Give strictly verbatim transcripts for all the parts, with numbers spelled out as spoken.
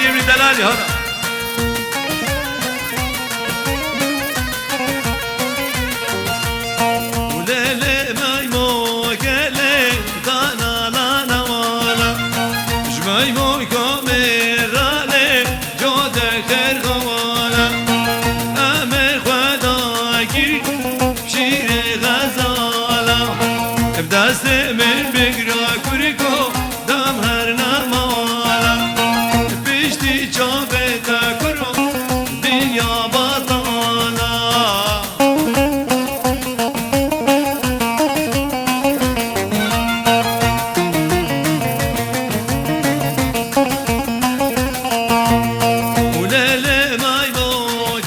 Yê wî delalî hana. Lê lê meymo gelê dana lana wala. Ji meymo komê ralê code xêr xewala. Emê xweda kir şîrê xezala. Ev destê min bigira kuriko. Dam her namala, piştî çavê te kuro, dinya batala. Û lê lê may bo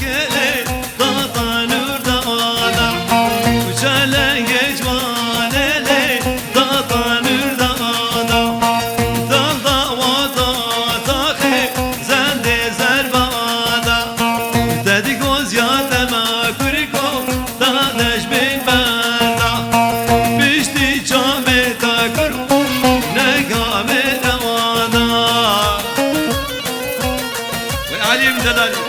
gelê, Tata nûr dana, çelengê ciwanê lê, tata nûr dana, dal dawata taxê zendê zerbada, te di goziya te me kuriko, da dej bin berda, piştî çavê te kuro, nega me rewada. Ve Alî Delalî.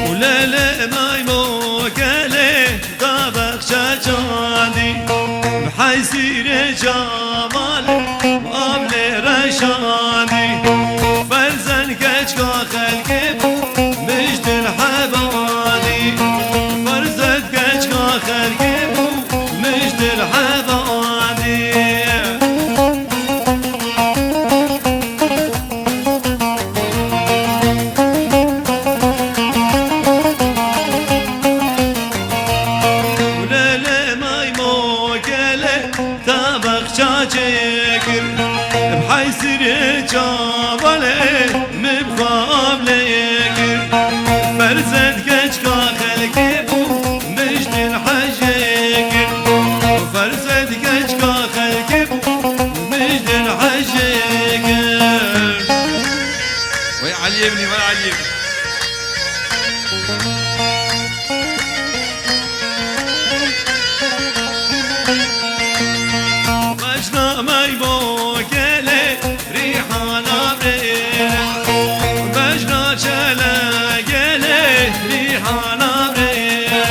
Û lê lê may mo gelê da bexçe çandî. Bi heysîrê çavalê avlê reşandî. Ferzend keçka xelkê bû, mij dil hebadî. Ferzend keçka xelkê bû, Mij dil hebadî. Lê lê may mo gelê te bexça çêkir. Bi heysîrê çavalê Min xwe avlê kir, ferzend keçka xelkê bû, mij din hejê kir. Ferzend keçka xelkê bû, mij din hejê kir. Wey Eliyê min, wey Eliyê min. Bejna mey bo gelê rîhana bêre. Bejna çele gelê rîhana bêre.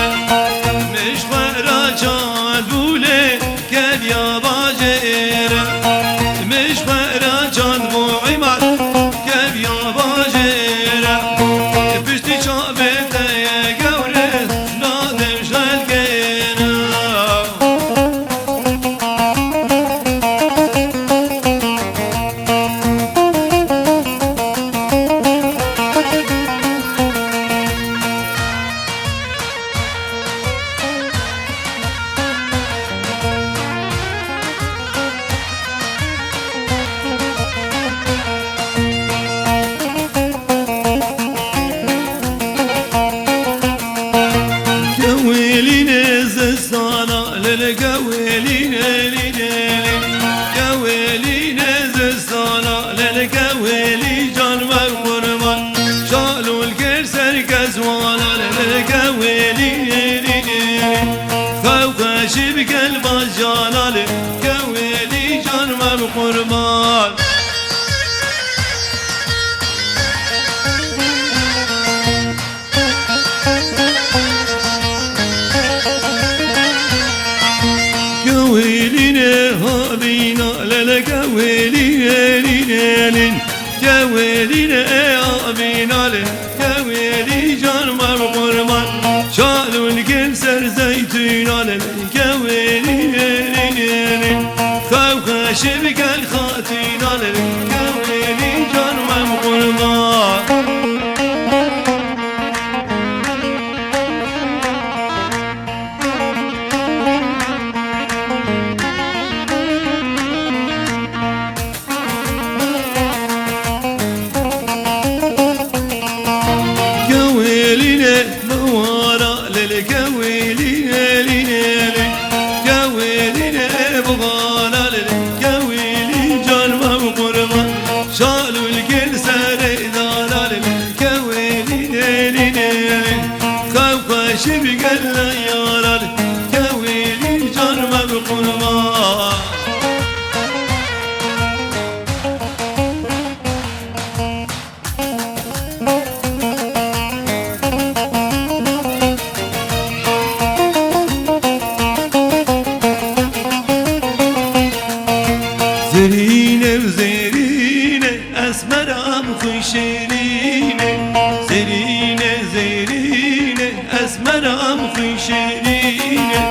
Mij xwe ra çand bûlê keviya bajêre. Mij xwe ra çand bû îmar keviya bajêre. Piştî çavê te ye gewre, nadem ji xelkê ne. Gewêlînê zistana, lê li gewêlînê lînê lî. Gewêlînê zistana, lê li gewêlî can me qurban. Şalûl kir ser kezwana, lê li gewêlînê lînê lî. Xew xweşî bi gel bajana, lê gewêlî can me qurban. Gewêlînê havîna lele gewêlînê lînê lîn. Gewêlînê havîna lê gewêlî can me qurban. Şalûl gel ser zeytûna lele gewêlînê lînê lîn. Xew xweşê bi gel xatîna lele gewêlî can me qurban. Gewêlînê mewara lê lê gewêlînê lînê lê. Gewêlînê bixala lê lê gewêlî can me qurban. Şalûl gel serê dana lê lê. Kewêlî nêlî nêlî, xew xweşî bi gel yaran. Kewêlî can me bi Em xwîn şêrîne,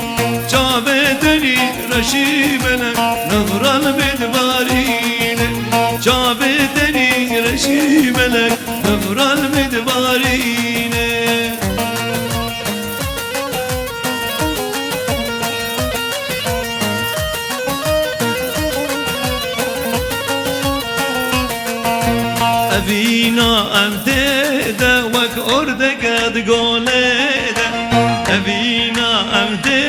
çavê tenî reşî melek, nivral bê dibarîne. Çavê tenî reşî melek, nivral bê dibarîne. Evîna em tê de wek ordeke di golê de. Evîna em tê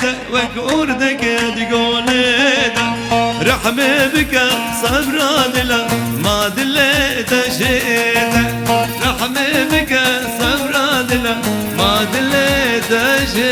de wek ordeke di golê de. Rehmê bike sebra dila ma dilê te jê de. Rehmê bike sebra dila ma dilê te jê